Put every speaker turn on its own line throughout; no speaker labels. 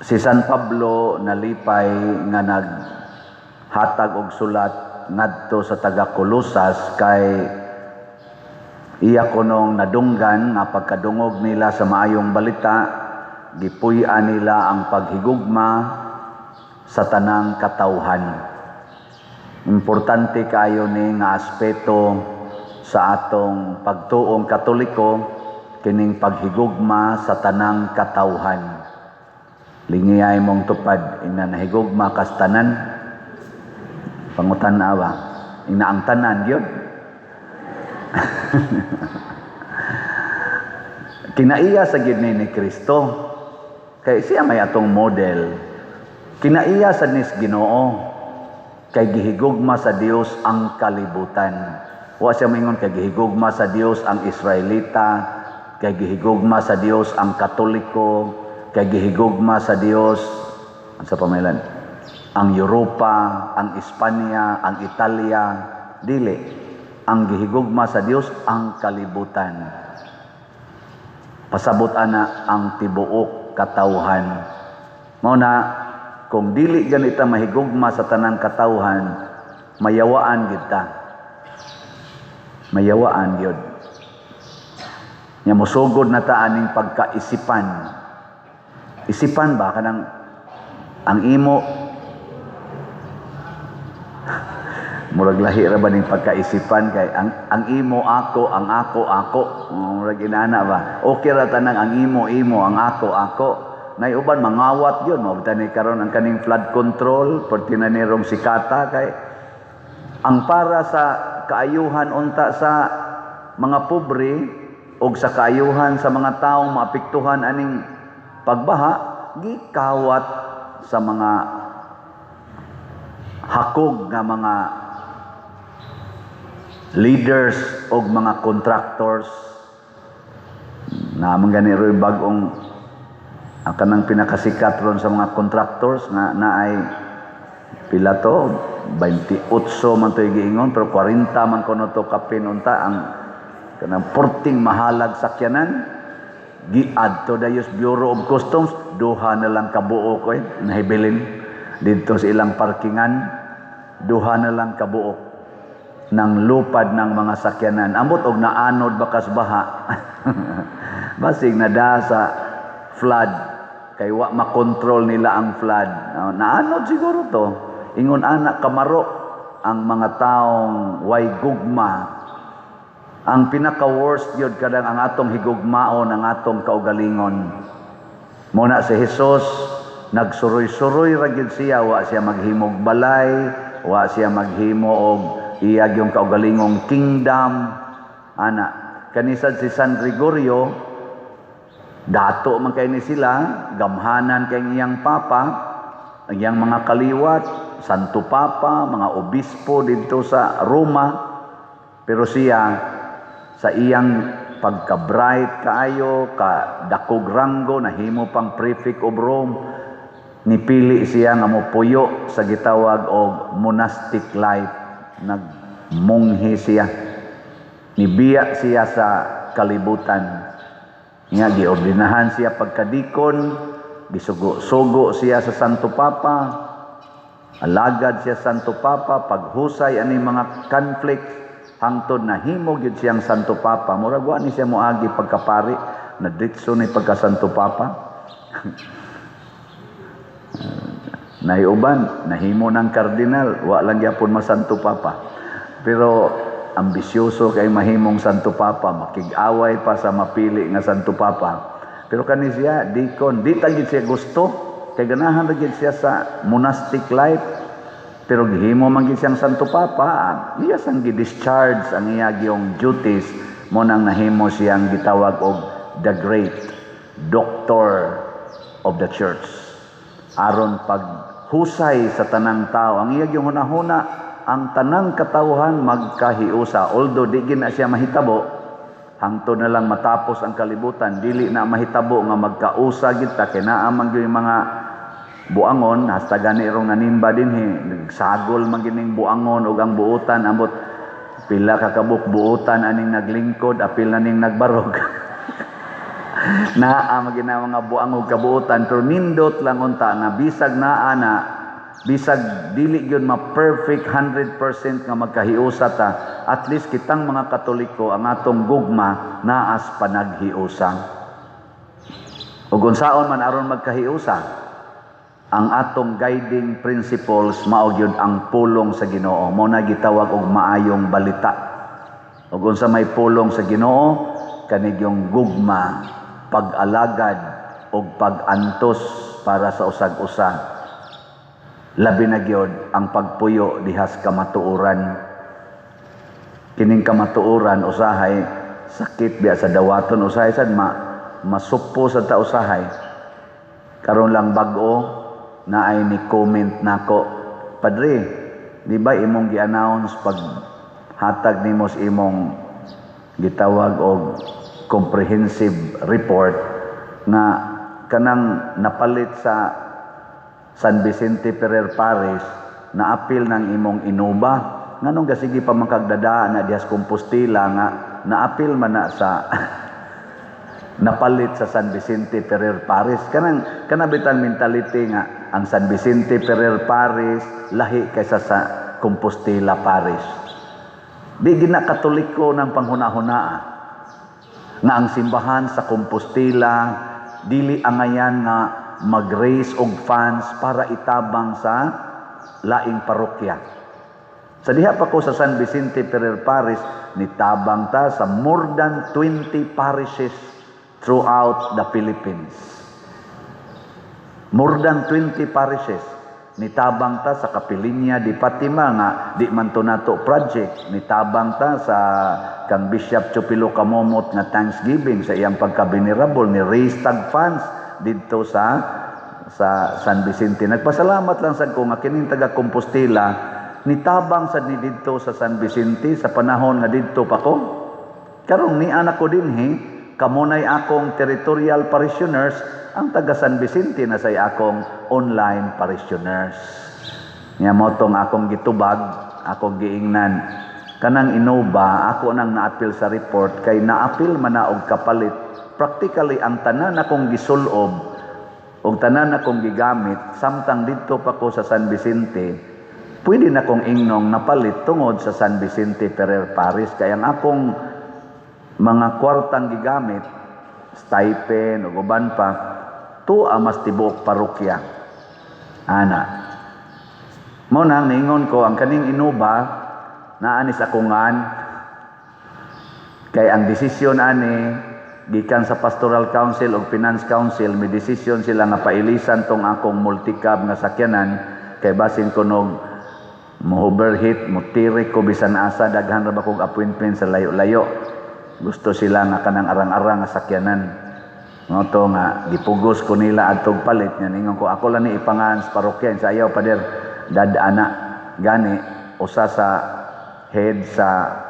Si San Pablo nalipay nga naghatag og sulat ngadto sa taga Colosas kay iya kunong nadunggan nga pagkadungog nila sa maayong balita, gipuy-an nila ang paghigugma sa tanang katawhan. Importante kaayo ni nga aspeto sa atong pagtuong Katoliko, kining paghigugma sa tanang katawhan. Lingiyay mong tupad, ina nahigugma kas tanan. Pangutan-a ba? Ina ang tanan gyud. Kinaiya sa gid ni Kristo. Kay siya may atong model. Kinaiya sa nis Ginoo kay gihigugma sa Dios ang kalibutan. Wa siya moingon kay gihigugma sa Dios ang Israelita, kay gihigugma sa Dios ang Katoliko, kay gihigugma sa Dios sa pamilan ang Europa, ang Espanya, ang Italia, dili. Ang gihigugma sa Dios ang kalibutan. Pasabot ana ang tibuok katawhan. Mao na kung dili ganita mahigugma sa tanang katawhan, mayawaan gid ta. Mayawaan gyud. Nya mosugod na ta aning pagkaisipan. Isipan ba kanang ang imo, murag lahi ra ba ning pagkaisipan kay ang imo ako, ang ako ako, murag inana ba? Okay ra tanang ang imo imo, ang ako ako. Nay uban mangawat yun, mao ni karon ang kaning flood control, perti na ni rong sikata kay ang para sa kaayuhan unta sa mga pobre og sa kaayuhan sa mga taong maapektuhan aning pagbaha, gikawat sa mga hakog nga mga leaders og mga contractors na man gani ro'y bag-ong ang kanang pinakasikat ron sa mga contractors nga naay pila to, 28 man to giingon, pero 40 man kuno to kapin unta ang kanang porting mahalag sakyanan giadto dayos Bureau of Customs, duha na lang kabuok oy nahibilin didto sa ilang parkingan, duha na lang kabuok ng lupad ng mga sakyanan. Ambot og naanod bakas baha, basig nada sa flood kay wa makontrol nila ang flood. Naanod siguro to. Ingon ana kamaro ang mga taong way gugma. Ang pinaka worst yun kadang ang atong higugmaon ang atong kaugalingon. Muna si Jesus nagsuroy-suroy ra gyud siya, wa siya maghimog balay, wa siya maghimo og iya yung kaugalingong kingdom ana. Kanisad si San Gregorio, dato man kay ni sila, gamhanan kay iyang papa, ang iyang mga kaliwat, Santo Papa, mga obispo didto sa Roma. Pero siya sa iyang pagka-bright kaayo, ka dakog ranggo, nahimo pang prefect of Rome, nipili siya nga mopuyo sa gitawag og monastic life. Nagmunghi siya. Nibiya siya sa kalibutan. Nga giordinahan siya pagkadikon, gisugo-sugo siya sa Santo Papa, alagad siya sa Santo Papa, paghusay ani mga conflict, hangtod nahimo gyud siyang Santo Papa. Murag wa ni siya moagi pagkapari, nadritso ni pagka Santo Papa. Nahiuban, nahimo ng kardinal, wa lang gyapon ma Santo Papa. Pero ambisyoso kay mahimong Santo Papa, makig-away pa sa mapili nga Santo Papa. Pero kani siya, deacon, di ta gyud siya gusto, kay ganahan ra gyud siya sa monastic life. Pero gihimo man gyud siyang Santo Papa, iya sang gi-discharge ang iya gyung duties, mo nang nahimo siyang gitawag og the great doctor of the church. Aron paghusay sa tanang tao, ang iya gyung hunahuna, ang tanang katawhan magkahiusa. Although di gid na siya mahitabo, hangtod na lang matapos ang kalibutan, dili na mahitabo nga magkausa gid ta kay naa man gyud mga buangon, hasta gani rong nanimba dinhi, nagsagol man gining buangon ug ang buutan, ambot pila ka kabuk buutan aning naglingkod, apil na ning nagbarog. Naa magina mga buang og kabuotan, pero nindot lang unta nga bisag naa na, bisag dili gyud ma-perfect 100% nga magkahiusa ta, at least kitang mga Katoliko, ang atong gugma naas panaghiusa. Ug unsaon man aron magkahiusa? Ang atong guiding principles mao gyud ang pulong sa Ginoo. Mao na gitawag og maayong balita. Ug unsa may pulong sa Ginoo? Kani yung gugma, pag-alagad ug pag-antos para sa usag-usa. Labi na gyud ang pagpuyo dihas kamatuoran. Kining kamatuoran usahay sakit biya sa dawaton, usahay sad ma masupo sa ta usahay. Karon lang bag-o na ay ni comment nako, "Padre, di ba imong gi-announce pag hatag nimo sa imong gitawag og comprehensive report nga kanang napalit sa San Vicente Ferrer Parish, naapil ng imong Innova, nganong gasige pa man kagdada na dihas Compostela nga naapil man na sa napalit sa San Vicente Ferrer Parish?" Kanang kanabitan mentality nga ang San Vicente Ferrer Parish lahi kaysa sa Compostela Parish. Di gina Katoliko ng panghuna-hunaa nga ang simbahan sa Compostela dili angayan nga mag-raise og funds para itabang sa laing parokya. Sa diha pa ko sa San Vicente Ferrer Parish, nitabang ta sa more than 20 parishes throughout the Philippines. More than 20 parishes. Nitabang ta sa Kapilinya di Fatima nga di man to nato project. Nitabang ta sa kang Bishop Chupilo Camomot nga Thanksgiving sa iyang pagka-venerable, ni raise tag funds didto sa San Vicente. Nagpasalamat lang sad ko nga kining taga Compostela nitabang sad ni didto sa San Vicente sa panahon nga didto pa ko. Karong ni anak ko dinhi, kamunay akong territorial parishioners, ang taga San Vicente na say akong online parishioners. Nya mo tong akong gitubag, akong giingnan, kanang Innova ako nang naapil sa report kay naapil man na og kapalit. Practically ang tanan akong gisulob og tanan akong gigamit samtang didto pa ko sa San Vicente, pwede na kong ingnong napalit tungod sa San Vicente Ferrer Parish, kay ang akong mga kwartang gigamit, stipend ug uban pa, tuwa mas tibuok parokya ana. Mo nang niingon ko, ang kaning Innova naanis akongan kay ang desisyon ani gikan sa Pastoral Council ug Finance Council. May desisyon sila nga pailisan tong akong multicab nga sakyanan kay basin kunog mo overheat, mo tirik ko bisan asa, daghan ra ba kog appointment sa layo-layo. Gusto sila nga kanang arang-arang nga sakyanan. Ngo to nga gipugos ko nila adtog palit nya. Ningon ko, ako lang ni ipangan sa parokya. Sa ayaw, pader, dad ana. Gani usa sa head sa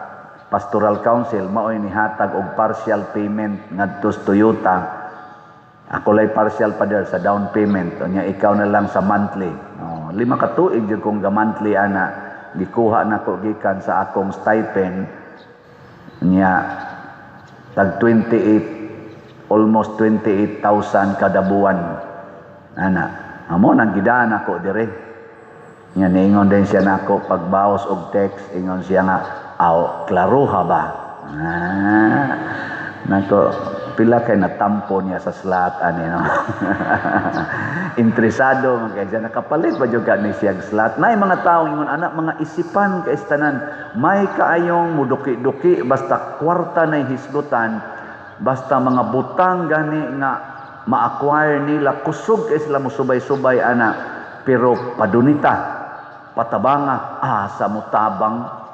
Pastoral Council maoy nihatag og partial payment ngadto sa Toyota. Ako lay partial, pader, sa down payment, unya ikaw na lang sa monthly. Oh, 5 ka tuig jud kong ga monthly ana. Gikuha nako gikan sa akong stipend nya, tag 28, almost 28,000 kada buwan ana. Amo nang gidaan ako dire. Nya niingon din siya nako pagbaos og text, ingon siya nga, "Aw, klaruha ba?" Ah, nako, pila kay natampo niya sa slot ani, no? Interesado man kay siya, nakapalit ba jud ka ni siya slot. Nay mga tao ingon anak, mga isipan kay tanan, may kaayong muduki-duki basta kwarta na hisgutan, basta mga butang gani nga ma-acquire nila, kusog kay sila musubay-subay ana. Pero padunita, patabanga, asa mutabang?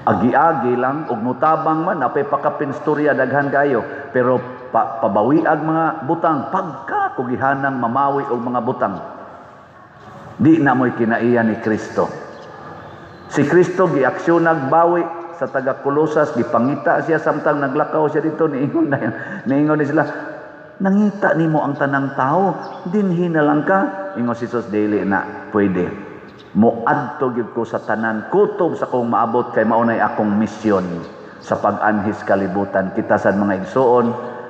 Agi-agi lang ug mutabang man, apay pakapin storya, daghan kayo. Pero pabawiag mga butang, pagka kugihanang mamawi og mga butang, di na mo'y kinaiya ni Kristo. Si Kristo giaksyon bawi sa taga Kolosas, gipangita siya samtang naglakaw siya dito. Niingon na niingon ni sila, "Nangita nimo ang tanang tao, dinhi na lang ka." Ingon si Jesus, "Dili na pwede. Moadto gyud ko sa tanan kutob sa kong maabot kay maunay akong misyon." Sa pag-anhis kalibutan. Kita sad, mga igsuon,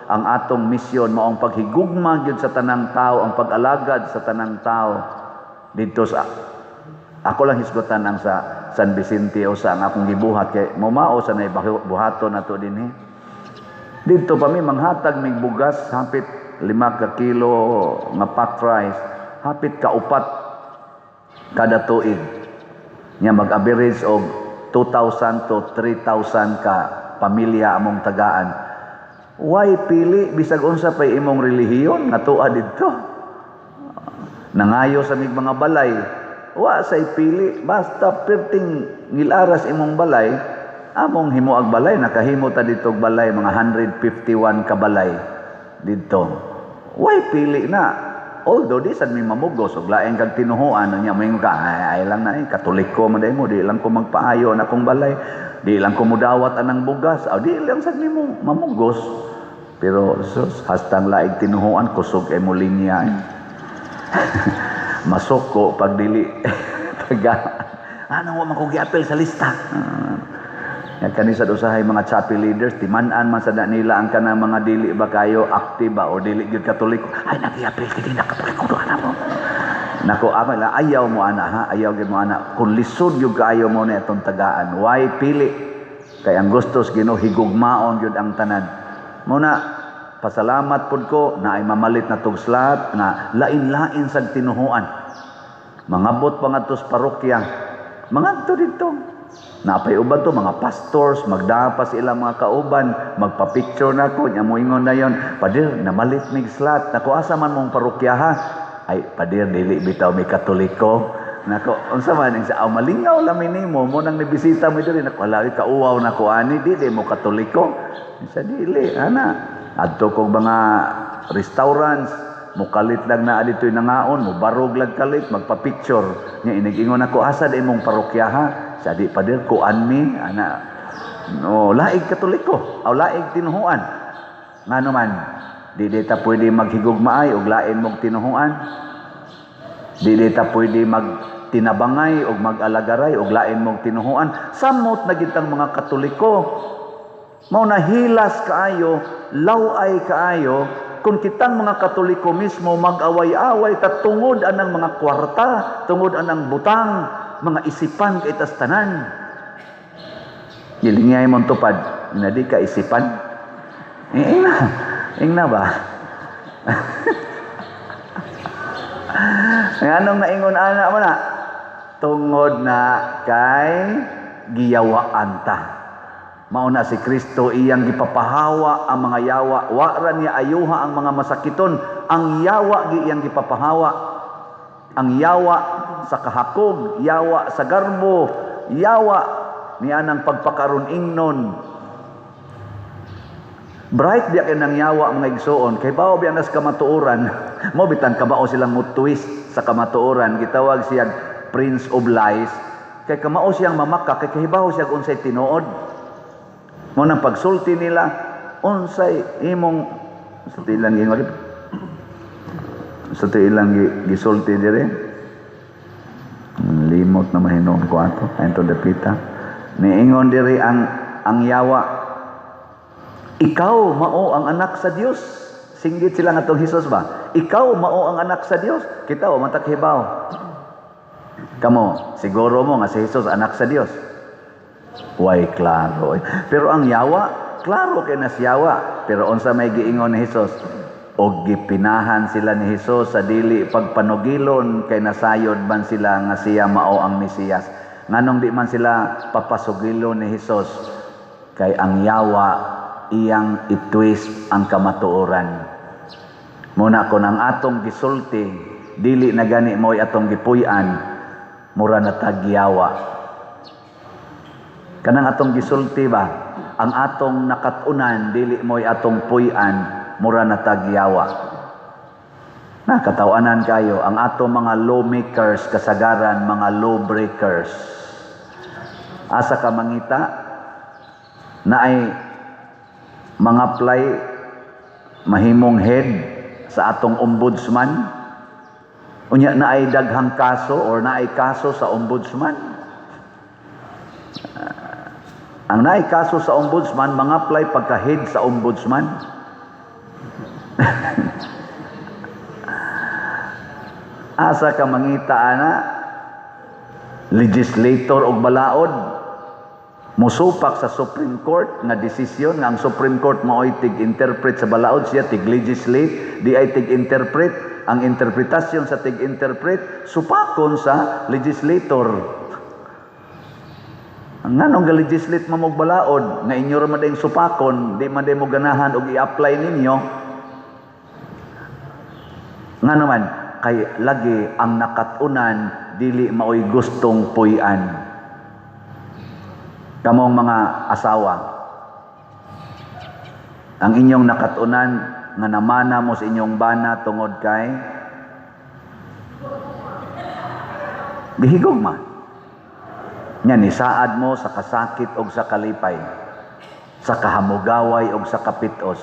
ang atong misyon mao ang paghigugma gyud sa tanang tao, ang pag-alagad sa tanang tao. Didto sa ako lang hisgutan ang sa San Vicente o sa ang akong gibuhat kay momao sa nay buhaton nato dinhi. Didto pa mi manghatag mig bugas, hapit 5 ka kilo nga pack rice, hapit ka upat kada tuig. Nya mag-average og 2,000 to 3,000 ka pamilya among tagaan. Why pili? Bisag unsa pay imong relihiyon nga tua didto. Nangayo sa mig mga balay. Wa say pili, basta perting ngilaras imong balay, among himuag balay. Nakahimo ta didto og balay, mga 151 ka balay didto. Why pili na? Although di sad mi mamugos og lain kag tinuhuan, nya moingon ka, ay, ay lang na eh, Katoliko man mo, di lang ko magpaayo na akong balay, di lang ko mudawat anang bugas. Aw, di lang sad mi mo mamugos. Pero sus, hastang laig tinuhuan, kusog kay mo linya eh. Masuko pag dili taga ano, wa man ko giapil sa lista. Ya, kani sa usahay mga chapel leaders, timan-an man sa nila ang kanang mga dili ba kayo active ba o dili gyud Katoliko. Ay, nagiapil kini na Katoliko do ana mo. Nako, ama la, ayaw mo ana ha, ayaw gyud mo ana. Kung lisod gyud kaayo mo na itong tagaan, why pili? Kay ang gustos Ginoo, higugmaon gyud ang tanan. Muna pasalamat pud ko na ay mamalit na tug slot nga lain-lain sa tinuhuan. Mangabot pa ngadto sa parokya. Mangadto didto. Napay uban to mga pastors, magdapa sila mga kauban, magpa-picture na ko, nya moingon na yon, "Pader, namalit mig slot." Nako, asa man mong parokya ha? "Ay, pader, dili bitaw mi Katoliko." Nako, unsa man sa aw, malingaw lang mi nimo mo nang nibisita mo diri. Nako, ala, kauwaw na ko ani, di mo Katoliko. Sa dili, ana. Adto kog mga restaurants, mukalit lang na dito'y nangaon, mubarog lang kalit, magpa-picture. Nya inig-ingon ako, "Asa di imong parokya ha?" Sa di, pader, kuan mi, ana. No, laig Katoliko, aw laig tinuhuan. Ngano man, di ta pwede maghigugmaay og lain mong tinuhuan? Di ta pwede magtinabangay og mag-alagaray og lain mong tinuhuan? Samot na gitang mga Katoliko. Mao na hilas kaayo, laway kaayo kung kitang mga Katoliko mismo mag-away-away ta tungod anang mga kwarta, tungod anang butang, mga isipan kay tas tanan. Gilingay mong tupad, na di ka isipan. Eh, ingna, ingna ba? Anong naingon ana mo na? Tungod na kay giyawaan ta. Mao na si Kristo, iyang gipapahawa ang mga yawa. Wa ra niya ayuha ang mga masakiton. Ang yawa gi iyang gipapahawa. Ang yawa sa kahakog, yawa sa garbo, yawa niya ng pagpakaron ingnon. Bright biya kay nang yawa, mga igsuon, kay bawo biya nas kamatuoran. Mo bitan kabao silang mo twist sa kamatuoran. Gitawag siya Prince of Lies. Kay kamao siyang mamaka, kay kahibaw siya unsay tinuod. Mo nang pagsulti nila, unsay imong sa tilang gingon sa ilang gisulti dire. Limot na mahinuon ko ato. Ayon to dapita. Niingon diri ang yawa, "Ikaw mao ang anak sa Dios." Singgit sila nga tong Hesus ba? "Ikaw mao ang anak sa Dios." Kita wa man ta kahibaw. Kamo, siguro mo nga si Jesus anak sa Dios? Way klaro. Pero ang yawa, klaro kay nas yawa. Pero unsa may giingon ni Jesus? Og gipinahan sila ni Jesus sa dili pagpanugilon kay nasayod man sila nga siya mao ang Mesiyas. Nganong di man sila papasugilon ni Jesus? Kay ang yawa, iyang itwist ang kamatuoran. Muna kon ang atong gisulti dili na gani mo'y atong gipuy-an, mura na tagyawa. Kanang atong gisulti ba, ang atong nakat-unan dili mo'y atong puy-an, mura na tagyawa. Nakatawanan kayo, ang atong mga lawmakers kasagaran mga lawbreakers. Asa ka mangita na ay mga apply mahimong head sa atong ombudsman? Unya na ay daghang kaso or na ay kaso sa ombudsman. Ang naay kaso sa ombudsman, mga apply pagka-head sa ombudsman. Asa ka mangita ana legislator og balaod musupak sa Supreme Court nga desisyon nga ang Supreme Court maoy tig-interpret sa balaod, siya tig-legislate, di ay tig-interpret. Ang interpretasyon sa tig-interpret supakon sa legislator. Nganong ga-legislate mo og balaod nga inyo ra man dayong supakon, di man day mo ganahan og i-apply ninyo? Ngano man kay lagi ang nakat-unan dili maoy gustong puy-an. Kamong mga asawa, ang inyong nakat-unan nga namana mo sa inyong bana tungod kay gihigugma nya, nisaad mo sa kasakit og sa kalipay, sa kahamugaway og sa kapitos,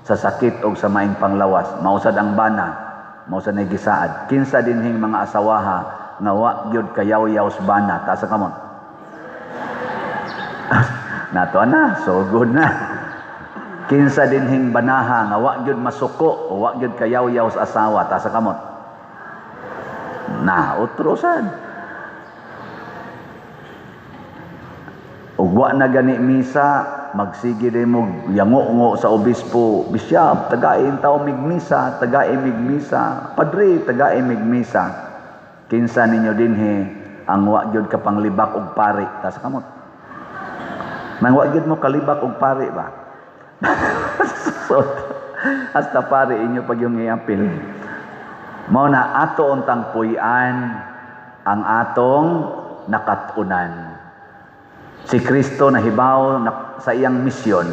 sa sakit og sa maing panglawas, mausad ang bana, mausad na gisaad. Kinsa dinhing mga asawaha nga wa gyud kayawyaw sa bana? Taas ang kamot. Nato na, so good na. Kinsa dinhing banaha nga wa gyud masuko o wa gyud kayawyaw sa asawa? Taas ang kamot. Na otro sad. Ug wa na gani misa, magsige din mo yango-ngo sa obispo, "Bishop, tagain tao mig misa, tagain mig misa, padre, tagain mig misa." Kinsa ninyo dinhi ang wa gyud ka panglibak og pari? Taas ang kamot. Nang wa gyud mo kalibak og pari ba? So, hasta pari inyo pag yung iapil. Mao na ato untang puy-an ang atong nakat-unan. Si Kristo nahibaw na, sa iyang misyon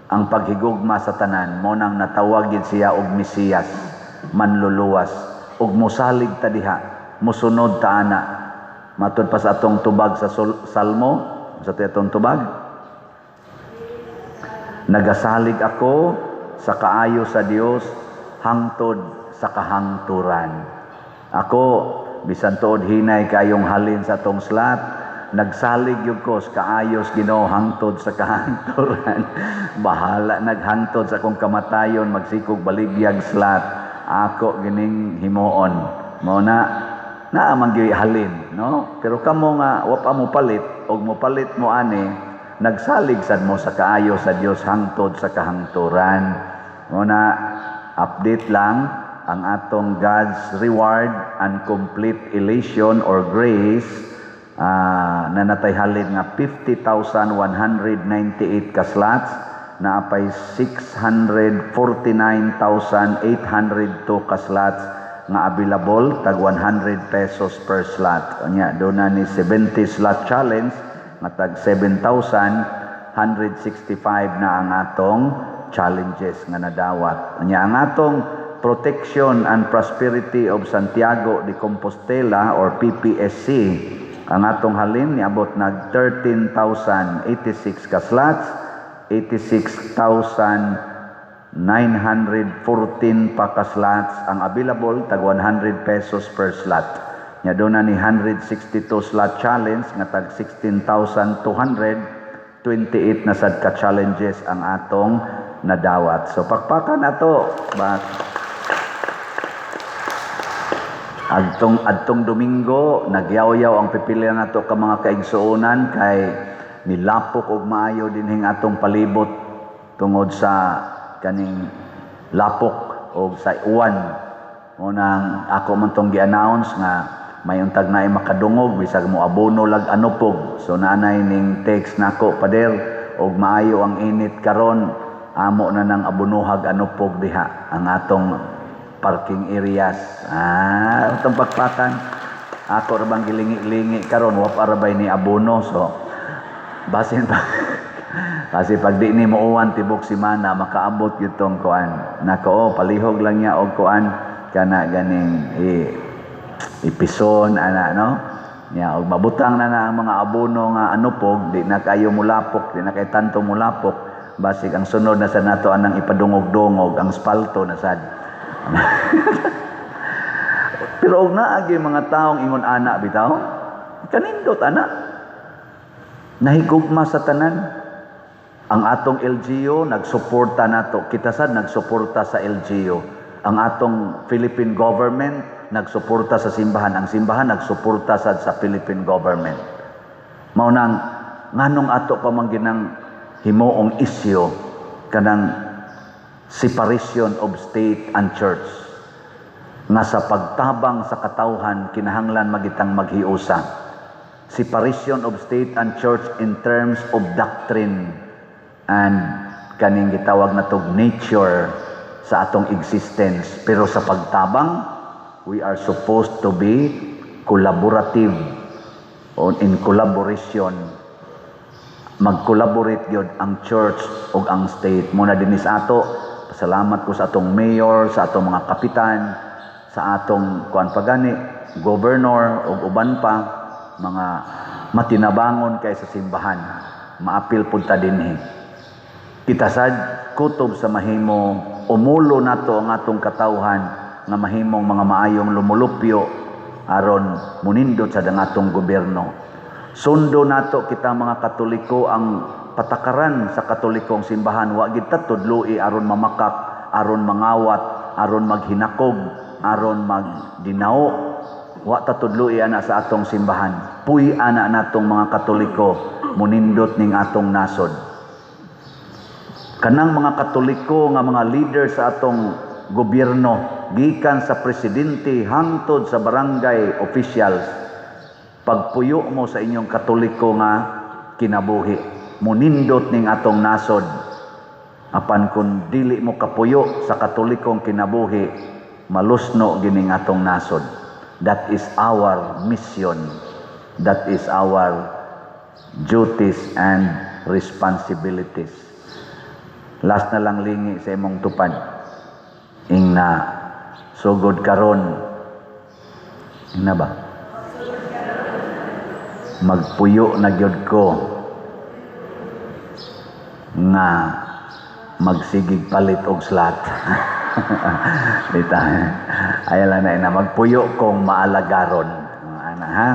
ang paghigugma sa tanan, mo nang natawag gid siya og Mesiyas, manluluwas, ug mosalig ta diha, mosunod ta ana. Matud pa sa atong tubag sa Salmo, sa atong tubag, "Nagasalig ako sa kaayo sa Dios hangtod sa kahangturan." Ako, bisan tuod hinay kayong halin sa atong slot, nagsalig gyud ko sa kaayos Ginoo hangtod sa kahangturan. Bahala naghangtod sa akong kamatayon, magsikog baligyag slot. Ako gining himuon. Mao na naa man gyud halin, no? Pero kamo nga wa pa mo palit og mopalit mo ani, nagsalig sad mo sa kaayo sa Dios hangtod sa kahangturan. Mao na update lang ang atong God's reward and complete elation or grace, na natay halin nga 50,198 ka slots, naapay 649,802 ka slots nga available, tag 100 pesos per slot. Unya do na ni 70 slot challenge nga tag 7,165 na ang atong challenges nga nadawat. Unya ang atong Protection and Prosperity of Santiago de Compostela or PPSC, ang atong halin niabot nag 13,086 ka slots, 86,914 pa ka slots ang available, tag 100 pesos per slot. Nya doon na ni 162 slot challenge nga tag 16,228 na sad ka challenges ang atong nadawat. So pakpakan ato ba. Adtong Domingo nagyaw-yaw ang pipila nato ka mga kaigsuonan kay nilapok og maayo dinhing atong palibot tungod sa kaning lapok og sa uwan. Mo nang ako man tong gi-announce nga may untag naay makadungog bisag mo abono lag anupog. So naanay ning text nako, "Pader, og maayo ang init karon, amo na nang abonohag anupog diha ang atong parking areas." Atong pakpakan. Ako ra bang gilingi-lingi karon, wa pa ra bay ni abono, so basin pa kasi pag di ni muuwan tibok semana makaabot gyud tong kuan. Nako, oh, palihog lang niya og kuan kana ganing ipison ana, no? Nya og mabutang na na ang mga abono nga anupog, di na kayo mulapok, di na kay tanto mulapok. Basig ang sunod na sa nato anang ipadungog-dungog ang spalto na sad. Pero og naa gyud mga taong ingon ana bitaw, kanindot ana. Nahigugma sa tanan. Ang atong LGU nagsuporta nato. Kita sad nagsuporta sa LGU. Ang atong Philippine government nagsuporta sa simbahan. Ang simbahan nagsuporta sad sa Philippine government. Mao nang nganong ato pa man ginang himuong isyu kanang separation of state and church, nga sa pagtabang sa katawhan kinahanglan magitang maghiusa. Separation of state and church in terms of doctrine and kaning gitawag natog nature sa atong existence, pero sa pagtabang, we are supposed to be collaborative or in collaboration. Mag-collaborate gyud ang church ug ang state. Muna dinhi sa ato, pasalamat ko sa atong mayor, sa atong mga kapitan, sa atong kuan pagani, governor ug uban pa mga matinabangon kay sa simbahan. Maapil pud ta dinhi. Kita sad kutob sa mahimo umulo nato ang atong katawhan nga mahimong mga maayong lumulupyo aron munindot sa atong gobyerno. Sundo nato kita mga Katoliko ang patakaran sa Katolikong simbahan. Wa gid ta tudloi aron mamakak, aron mangawat, aron maghinakog, aron magdinao. Wa ta tudloi ana sa atong simbahan. Puy ana natong mga Katoliko, munindot ning atong nasod. Kanang mga Katoliko nga mga leader sa atong gobyerno, gikan sa presidente hangtod sa barangay officials, pagpuyo mo sa inyong Katoliko nga kinabuhi, munindot ning atong nasod. Apan kung dili mo kapuyo sa Katolikong kinabuhi, malusno gining atong nasod. That is our mission. That is our duties and responsibilities. Last na lang, lingi sa imong tupad. Ingna, sugod karon. Ingna ba? Magpuyo na gyud ko nga magsigig palit og slot. Dita. Ayaw lang na ina magpuyo kong maalagaron. Ana ha.